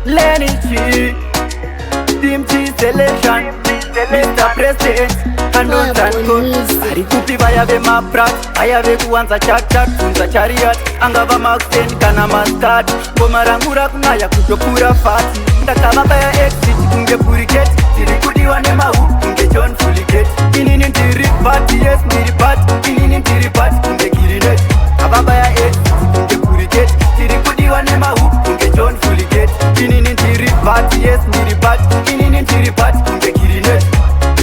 Lenny G, Team G selection, Mr. President, anonzanko vari kupi vaya vemaprat, vaya vekuwanza chat, bvunza chariot, angava maxen kana mascat. Ngoma rangu rakunaya kutopfuura fati. Ndakavabaya exit kunge puriket. Tiri kudiwa nemahu kunge John Fuliget. Inini ndiri party, yes, ndiri party. Inini ndiri party kunge kirinet. Avabaya exit kunge puriket. Tiri kudiwa nemahu kunge John Fuliget. Inini ndiri party, yes, ndiri party. Inini ndiri party kunge kirinet.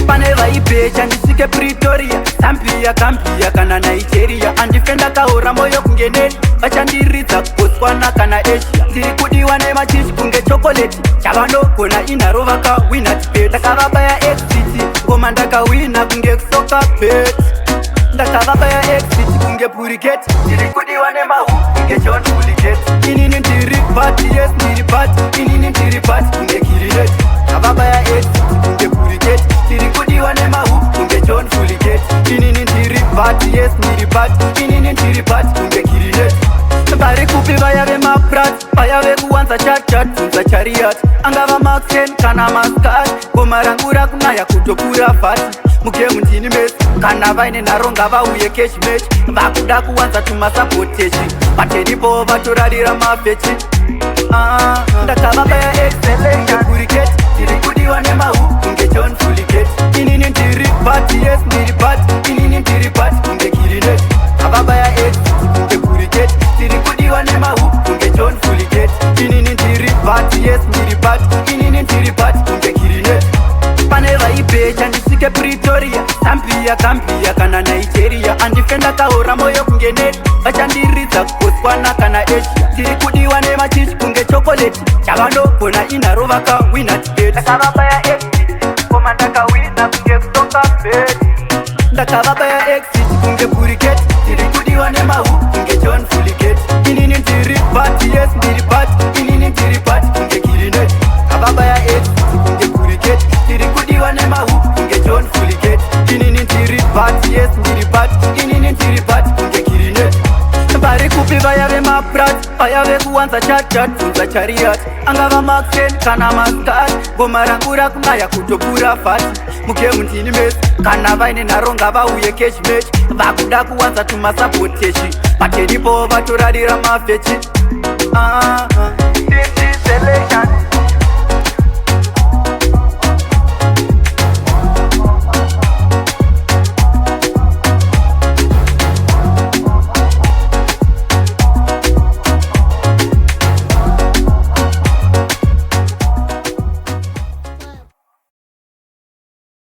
Pane vaipecha ndisvike Pretoria, Zambia, Gambia kana Nigeria. Andife ndakaora moyo kunge neni. Vachandiridza Botswana kana Asia. Ndiri kudiwa nemachichi kunge chokoleti. Chavanogona inharo, vakawina tibet. Ndakavabaya exit, ngoma ndakawina kunge kusoka bet. Ndakavabaya exit kunge puriket. Ndiri kudiwa nemahu kunge John Fuliget. Inini ndiri party, yes, ndiri party. Inini ndiri party kunge kirinet. Ndakavabaya exit kunge puriket. Tiri kudiwa nemahu kunge John Fuliget. Inini ndiri party, yes, ndiri party. Inini ndiri party kunge kirinet. Vari kupi vaya vemaprat, vaya vekuwanza chat, bvunza chariot, angava maxen kana mascat. Ngoma rangu rakunaya kutopfuura fati. Mugemu ndini Messi. Kana vaine nharo ngavauye cash match. Vakuda kuwanza tumasabotechi, vatenipo vatorarira mafechi. Ah, ndakavabaya exit puriket. Tiri kudiwa nemahu kunge John Fuliget. Inini ndiri party, yes, ndiri party. Inini ndiri party kunge kirinet. Avabaya exit kunge puriket. Tiri kudiwa nemahu kunge John Fuliget. Inini ndiri party, yes, ndiri party. Inini ndiri party kunge kirinet. Pane vaipecha ndisvike Pretoria, Zambia, Gambia kana Nigeria. Andife ndakaora moyo kunge neni. Vachandiridza Botswana kana Asia. Ndiri kudiwa nemachichi kunge chokoleti. Chavanogona inharo, vakawina tibet. Ndakavabaya exit, ngoma ndakawina kunge kusoka bet. Ndakavabaya exit kunge puriket. Tiri kudiwa nemahu kunge John Fuliget. Inini ndiri party, yes, ndiri party. Inini ndiri party kunge kirinet. Avabaya exit kunge puriket. Tiri kudiwa nemahu kunge John Fuliget. Inini ndiri party, yes, ndiri party. Inini ndiri party kunge kirinet. Vari kupi vaya vemaprat, vaya vekuwanza chat, bvunza chariot, angava maxen kana mascat. Ngoma rangu rakunaya kutopfuura fati. Mugemu ndini Messi. Kana vaine nharo ngavauye cash match. Vakuda kuwanza tumasabotechi, vatenipo vatorarira mafechi. Ah,